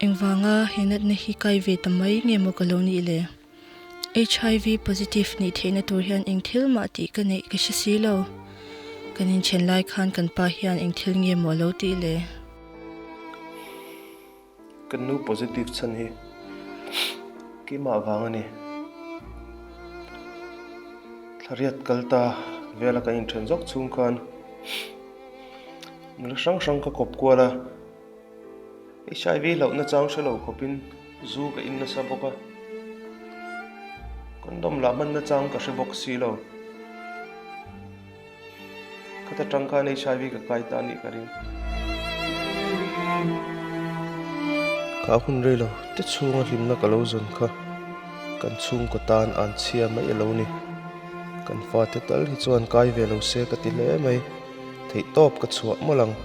Engvanga he natna hi kai ve ta mai nge maw ka lo nih le? HIV positive nih theihna tur hian eng thil mah tih ka neih ka hre si lo. Kan inthen lai khan kan pa hian eng thil nge maw a lo tih le? Kan nu positive chhan hi keimah vang a ni. Thlariat kal ta vela kan inthen zawk chhung khan nula hrang hrang ka kawp kual a. HIV hlauhna chang hre lo khawpin zu ka in nasa bawk a, condom lah hmanna chang ka hre bawk si lo. Khata tang khan HIV ka kai ta anih ka ring. Kha hun rei lo te chhunga hlimna ka lo zawn kha kan chhungkaw tan an chhia mai alo ni. Kan fate tal hi chuan kai ve lo se ka ti hle mai. Theihtawp ka chhuah mawlh ang.